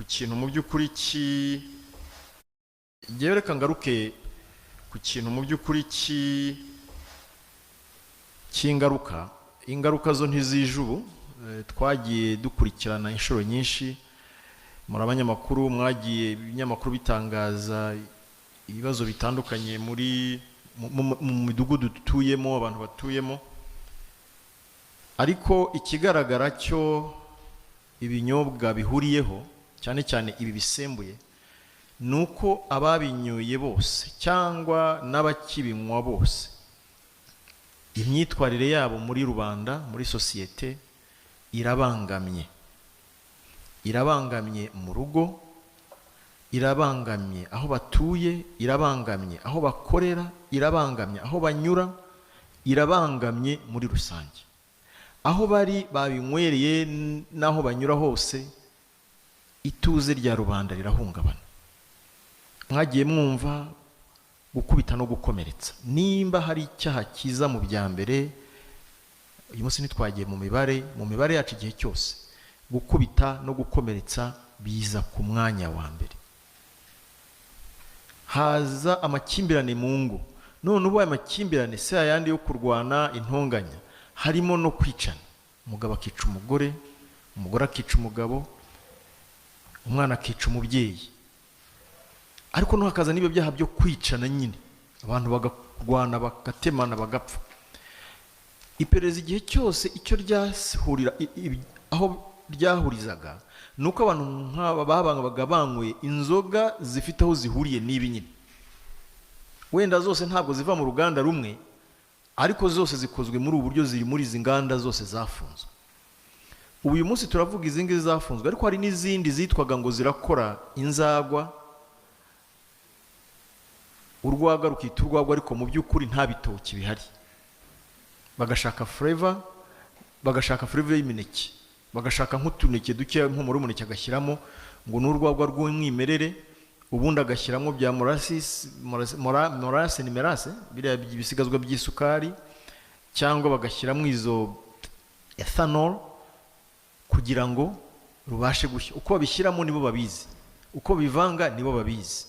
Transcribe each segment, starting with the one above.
Kintu mu by'ukuri ki ngewe, reka ngaruke ku kintu mu by'ukuri cy'ingaruka. Ingaruka zo ntizije ubu. Twagiye dukurikirana inshuro nyinshi muri abanyamakuru, mwagiye ibinyamakuru bitangaza ibibazo bitandukanye muri mu midugudu dutuyemo, abantu batuyemo. Ariko ikigaragara cyo ibinyobwa bihuriyeho, cyane cyane ibi bisembuye, ni uko ababinyoye bose cyangwa n'abakibinywa bose, imyitwarire yabo muri rubanda, muri sosiyete, irabangamye. Irabangamye mu rugo, irabangamye aho batuye, irabangamye aho bakorera, irabangamye aho banyura, irabangamye muri rusange aho bari babinywereye n'aho banyura hose. Ituze rya rubanda rirahungabana. Mwagiye mwumva gukubita no gukomeretsa. Nimba hari icyaha cyiza mu bya mbere, uyu munsi ntitwagiye mu mibare, mu mibare yacu igihe cyose gukubita no gukomeretsa biza ku mwanya wa mbere. Haza amakimbirane mu ngo. None ubu aya makimbirane si ayandi yo kurwana, intonganya, harimo no kwicana. Umugabo akica umugore, umugore akica umugabo, umwana akica umubyeyi. Ariko no hakaza n'ibyo byaha byo kwicana nyine, abantu bakarwana, bagatemana, bagapfa. Iperereza igihe cyose icyo ryahurira, aho ryahurizaga, ni uko abantu nk'aba babaga banyweye inzoga zifite aho zihuriye n'ibi nyine. Wenda zose ntabwo ziva mu ruganda rumwe, ariko zose zikozwe muri ubu buryo, ziri muri izi nganda zose zafunzwe. Ubu uyu munsi turavuga izi ngizi zafunzwe, ariko hari n'izindi zitwaga ngo zirakora inzagwa, urwagwa rukita urwagwa, ariko mu by'ukuri nta bitoki bihari. Bagashaka flavor, bagashaka flavor y'imineke, bagashaka nk'utuneke dukeya, nk'umuro w'umuneke agashyiramo ngo ni urwagwa rw'umwimerere, ubundi agashyiramo bya molasses, molasses ni melasse, biriya ibisigazwa by'isukari, cyangwa bagashyiramo izo ethanol kugira ngo rubashe gushya. Uko babishyiramo nibo babizi, uko bivanga nibo babizi.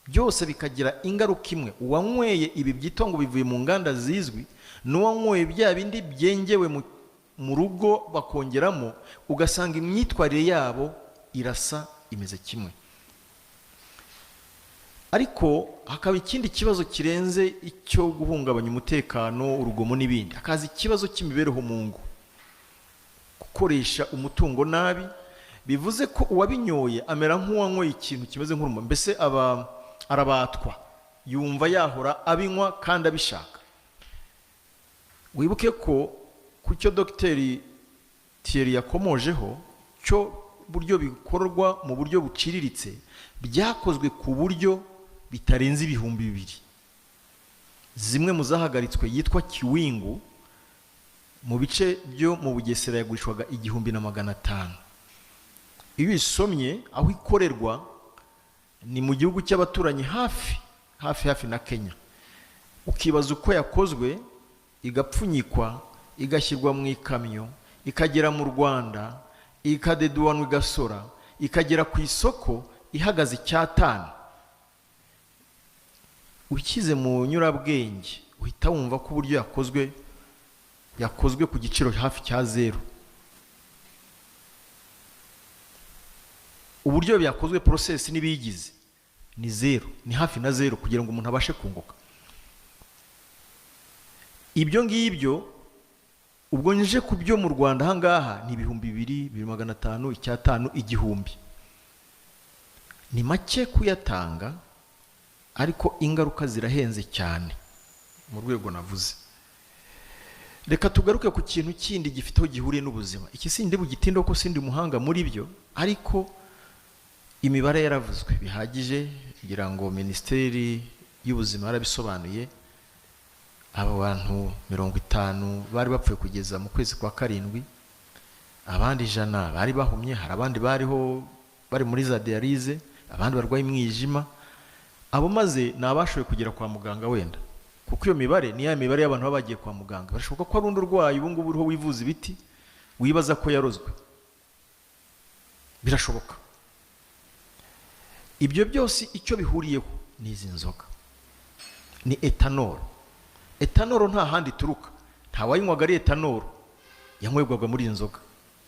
Byose bikagira ingaruka imwe. Uwanyweye ibi byitwa ngo bivuye mu nganda zizwi n'uwanyweye bya bindi byengewe mu rugo bakongeramo, ugasanga imyitwarire yabo irasa, imeze kimwe. Ariko hakaba ikindi kibazo kirenze icyo guhungabanya umutekano, urugomo n'ibindi. Hakaza ikibazo cy'imibereho mu ngo, gukoresha umutungo nabi. Bivuze ko uwabinyoye amera nk'uwanyweye ikintu kimeze nk'urumo, mbese aba arabatwa, yumva yahora abinywa kandi abishaka. Wibuke ko ku cyo Dogiteri Thierry yakomojeho cyo buryo bikorwa mu buryo buciriritse, byakozwe ku buryo bitarenze 2000. Zimwe mu zahagaritswe yitwa Kiwingu, mu bice byo mu Bugesera yagurishwaga 1500. Iyo uyisomye, aho ikorerwa ni mu gihugu cy'abaturanyi, hafi hafi hafi na Kenya. Ukibaza uko yakozwe, igapfunyikwa, igashyirwa mu ikamyo, ikagera mu Rwanda, ikadeduwanwa, igasora, ikagera ku isoko ihagaze icyatanu. Ukize mu nyurabwenge, uhita wumva ko uburyo yakozwe, yakozwe ku giciro hafi cya zeru. Uburyo byakozwe, process n'ibiyigize, ni zeru, ni hafi na zeru, kugira ngo umuntu abashe kunguka. Ibyo ngibyo ubwo nje ku byo mu Rwanda ahangaha ni 2000, 2500, icyatanu, 1000. Ni make kuyatanga, ariko ingaruka zirahenze cyane mu rwego navuze. Reka tugaruke ku kintu kindi gifite aho gihuriye n'ubuzima. Iki sindi bugitinde ko sindi umuhanga muri byo, ariko imibare yaravuzwe bihagije, kugira ngo Minisiteri y'Ubuzima yarabisobanuye. Abo bantu 50 bari bapfuye kugeza mu kwezi kwa karindwi, abandi 100 bari bahumye, hari abandi bariho bari muri za dialyse, abandi barwaye umwijima. Abo maze ni abashoboye kugera kwa muganga wenda, kuko iyo mibare ni ya mibare y'abantu baba bagiye kwa muganga. Birashoboka ko hari undi urwaye ubu ngubu uriho wivuza ibiti, wibaza ko yarozwe, birashoboka. Ibyo byose icyo bihuriyeho ni izi nzoga, ni ethanol. Ethanol nta handi ituruka, nta wayinywaga ari ethanol, yanywebwaga muri iyi nzoga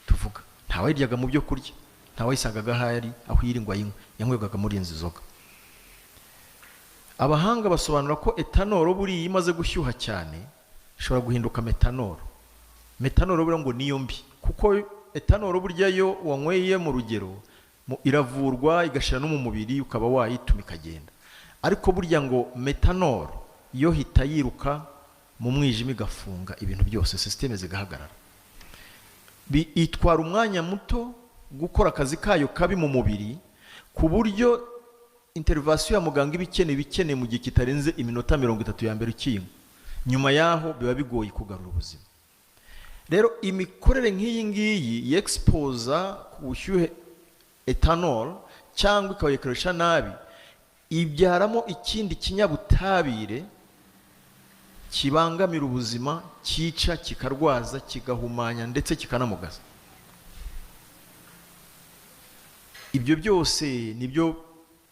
tuvuga, nta wayiryaga mu byo kurya, nta wayisangaga aho ari aho iri ngo ayinywe, yanywebwaga muri izi nzoga. Abahanga basobanura ko ethanol buriya imaze gushyuha cyane ishobora guhinduka methanol. Methanol buriya ngo niyo mbi, kuko ethanol burya yo wanyweye mu rugero iravurwa igashira no mu mubiri, ukaba wayituma ikagenda. Ariko burya ngo methanol yo hita yiruka mu mwijima, igafunga ibintu byose, système zigahagarara. Itwara umwanya muto gukora akazi kayo kabi mu mubiri, ku buryo intervention ya muganga iba ikeneye mu gihe kitarenze iminota 30 ya mbere ukiyinywa. Nyuma yaho biba bigoye kugarura ubuzima. Rero imikorere nk'iyi ngiyi yexposa ku bushyuhe ethanol cyangwa ikawuyikoresha nabi, ibyaramo ikindi kinyabutabire kibangamira ubuzima, cyica, kikarwaza, kigahumanya ndetse kikanamugaza. Ibyo byose nibyo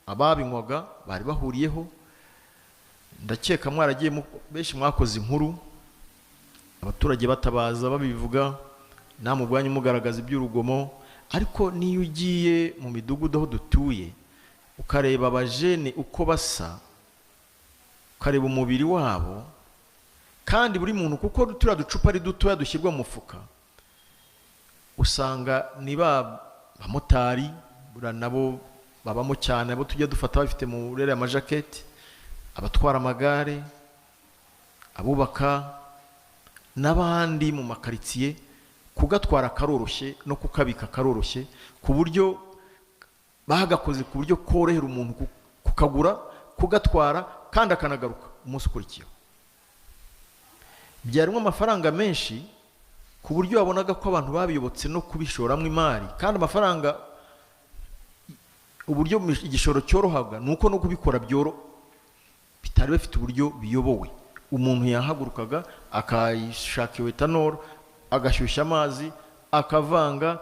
ababinywaga bari bahuriyeho. Ndakeka mwaragiye benshi mwakoze inkuru, abaturage batabaza babivuga, namwe ubwanyu mugaragaza iby'urugomo. Ariko niyo ugiye mu midugudu aho dutuye, ukareba abajene uko basa, ukareba umubiri wabo, kandi buri muntu, kuko turiya ducupa ari dutoya dushyirwa mu mufuka, usanga ni ba bamotari buriya nabo babamo cyane, abo tujya dufata bafite muri ariya majaketi, abatwara amagare, abubaka n'abandi mu makaritsiye. Kugatwara karoroshye no kukabika karoroshye, ku buryo bagakoze ku buryo korohera umuntu kukagura, kugatwara, kandi akanagaruka umunsi ukurikiyeho. Byarimo amafaranga menshi, ku buryo wabonaga ko abantu babiyobotse no kubishoramo imari. Kandi amafaranga, uburyo igishoro cyorohaga, ni uko no kubikora byoro bitari bifite uburyo biyobowe. Umuntu yahagurukaga akayishaka iyo ethanol, agashyushya amazi, akavanga,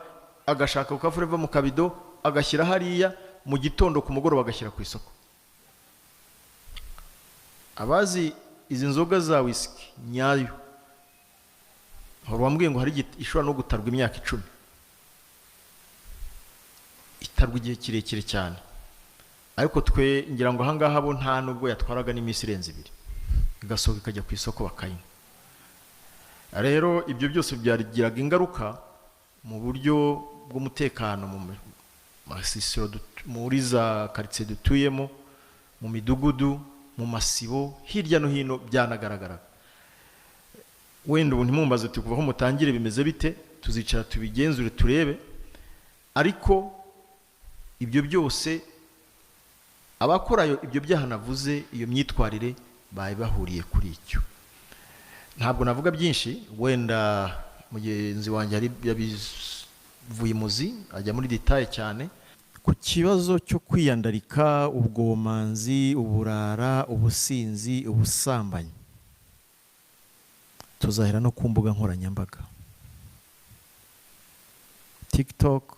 agashaka kukavureva mu kabido, agashyira hariya, mu gitondo, ku mugoroba agashyira ku isoko. Abazi izi nzoga za whisky nyayo, hari uwambwiye ngo hari igihe ishobora no gutarwa imyaka 10, itarwa igihe kirekire cyane. Ariko twe ngira ngo ahangaha bo nta nubwo yatwaraga n'iminsi irenze 2, igasohoka ikajya ku isoko bakayinywa. Rero ibyo byose byagiraga ingaruka mu buryo bw'umutekano mu masisiro, muri za karitsiye dutuyemo, mu midugudu, mu masibo, hirya no hino byanagaragaraga. Wenda ubu ntimumbaze uti kuva aho mutangire bimeze bite, tuzicara tubigenzure turebe. Ariko ibyo byose, abakora ibyo byaha navuze, iyo myitwarire, bari bahuriye kuri icyo. Ntabwo navuga byinshi, wenda mugenzi wanjye hari yabivuye imuzi, ajya muri détails cyane ku kibazo cyo kwiyandarika, ubwomanzi, uburara, ubusinzi, ubusambanyi. Tuzahera no ku mbuga nkoranyambaga, TikTok,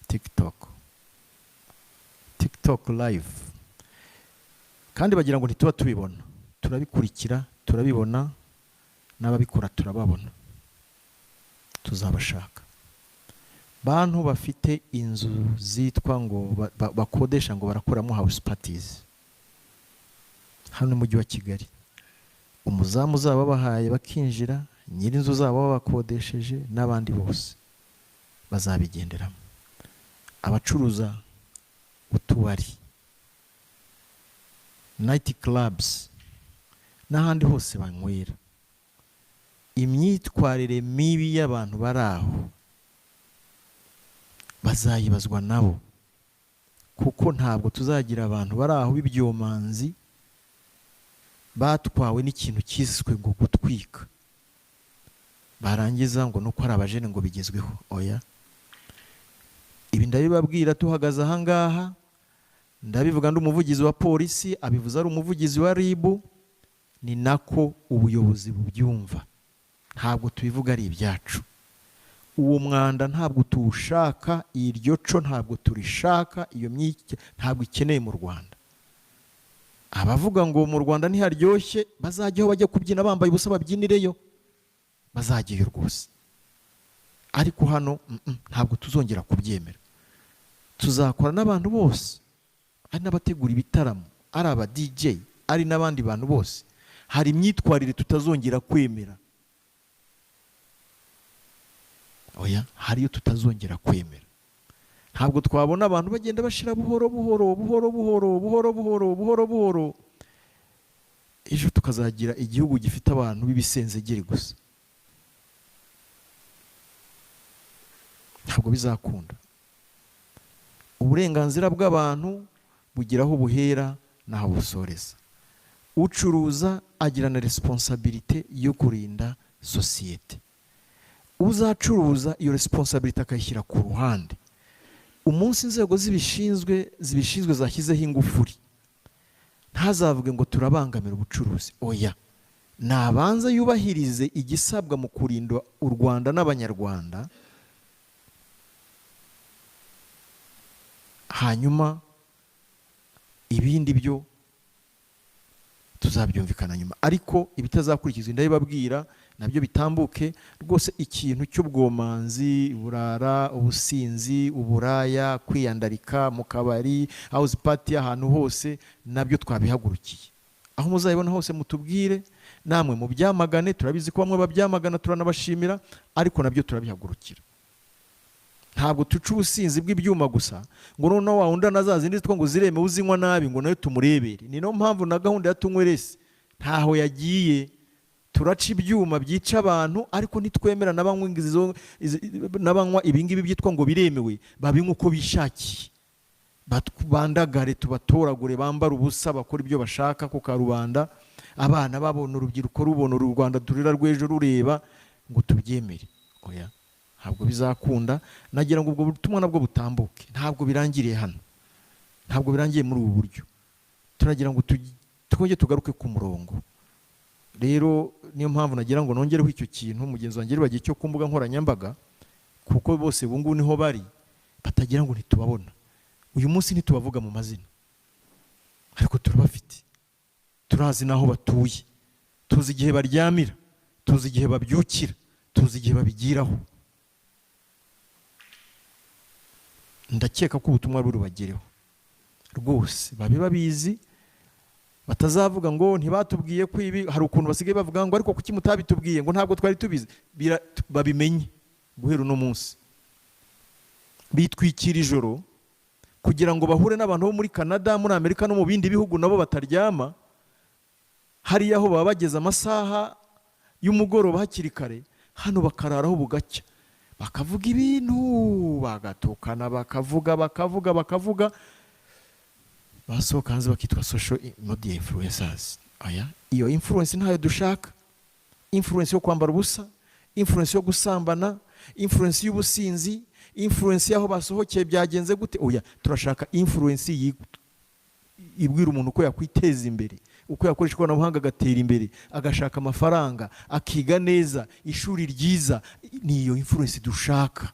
TikTok, TikTok live. Kandi bagira ngo ntituba tubibona, turabikurikira, turabibona, n'ababikora turababona. Tuzabashaka. Bantu bafite inzu zitwa ngo bakodesha ngo barakoramo house parties hano mu mujyi wa Kigali, umuzamu uzaba babahaye bakinjira, nyir'inzu zabo babakodesheje n'abandi bose bazabigenderamo. Abacuruza utubari, night clubs n'ahandi hose banywera, imyitwarire mibi y'abantu bari aho bazayibazwa nabo, kuko ntabwo tuzagira abantu bari aho b'ibyomanzi batwawe n'ikintu cyiswe ngo gutwika, barangiza ngo nuko ari abajene ngo bigezweho. Oya, ibi ndabibabwira tuhagaze ahangaha, ndabivuga ndi umuvugizi wa polisi, abivuze ari umuvugizi wa RIB, ni nako ubuyobozi bubyumva. Ntabwo tubivuga ari ibyacu. Uwo mwanda ntabwo tuwushaka, iryo co ntabwo turishaka, iyo myike ntabwo ikeneye mu Rwanda. Abavuga ngo mu Rwanda ntiharyoshye, bazajyaho bajya kubyina bambaye ubusa, babyinireyo, bazajyayo rwose. Ariko hano ntabwo tuzongera kubyemera. Tuzakora n'abantu bose, ari n'abategura ibitaramo, ari aba DJ, ari n'abandi bantu bose. Hari imyitwarire tutazongera kwemera. Oya, hari iyo tutazongera kwemera. Ntabwo twabona abantu bagenda bashira buhoro buhoro buhoro buhoro buhoro buhoro buhoro buhoro, ejo tukazagira igihugu gifite abantu b'ibisenzegeri gusa. Ntabwo bizakunda. Uburenganzira bw'abantu bugira aho buhera n'aho busoreza. Ucuruza agira na responsabilité yo kurinda sosiyete. Uzacuruza iyo responsabilité akayishyira ku ruhande. Umunsi inzego zibishinzwe zashyizeho ingufuri, ntazavuge ngo turabangamira ubucuruzi. Oya, nabanza yubahirize igisabwa mu kurinda u Rwanda n'Abanyarwanda, hanyuma ibindi byo tuzabyumvikana nyuma. Ariko ibitazakurikizwa ndabibabwira nabyo bitambuke rwose. Ikintu cy'ubwomanzi, uburara, ubusinzi, uburaya, kwiyandarika mu kabari, house party, ahantu hose nabyo twabihagurukiye. Aho muzabibona hose mutubwire, namwe mubyamagane. Turabizi ko bamwe babyamagana, turanabashimira, ariko nabyo turabihagurukira. Ntabwo tuca ubusinzi bw'ibyuma gusa ngo noneho wa wundi na za zindi zitwa ngo ziremewe uzinywa nabi ngo nayo tumurebere. Ni nayo mpamvu na gahunda ya Tunyweresi ntaho yagiye. Turaca ibyuma byica abantu, ariko ntitwemera n'abanywa ibingibi byitwa ngo biremewe, babinywa uko bishakiye, bandagare, tubatoragure, bambare ubusa, bakora ibyo bashaka ku karubanda, abana babona, urubyiruko rubona, uru Rwanda turira rw'ejo rureba, ngo tubyemere. Oya, ntabwo bizakunda. Nagira ngo ubwo butumwa nabwo butambuke. Ntabwo birangiriye hano, ntabwo birangiye muri ubu buryo. Turagira ngo twongere tugaruke ku murongo. Rero niyo mpamvu nagira ngo nongereho icyo kintu mugenzi wanjye bagiye cyo ku mbuga nkoranyambaga, kuko bose ubu ngubu niho bari, batagira ngo ntitubabona. Uyu munsi ntitubavuga mu mazina, ariko turabafite, turazi n'aho batuye, tuzi igihe baryamira, tuzi igihe babyukira, tuzi igihe babigiraho. Ndakeka ko ubutumwa burubagereho rwose, babe babizi, batazavuga ngo ntibatubwiye ko ibi. Hari ukuntu basigaye bavuga ngo ariko kuki mutabitubwiye, ngo ntabwo twari tubizi. Babimenye guhera uno munsi. Bitwikira ijoro kugira ngo bahure n'abantu bo muri Canada, muri Amerika no mu bindi bihugu nabo bataryama. Hariya aho baba bageze amasaha y'umugoroba hakiri kare, hano bakararaho bugacya, bakavuga ibintu, bagatukana, bakavuga bakavuga bakavuga, basohoka hanze bakitwa social media influencers. Aya, iyo influence ntayo dushaka. Influence yo kwambara ubusa, influence yo gusambana, influence y'ubusinzi, influence y'aho basohokeye byagenze gute. Oya, turashaka influence ibwira umuntu uko yakwiteza imbere, uko yakoresha ikoranabuhanga agatera imbere, agashaka amafaranga, akiga neza, ishuri ryiza. Ni iyo influence dushaka.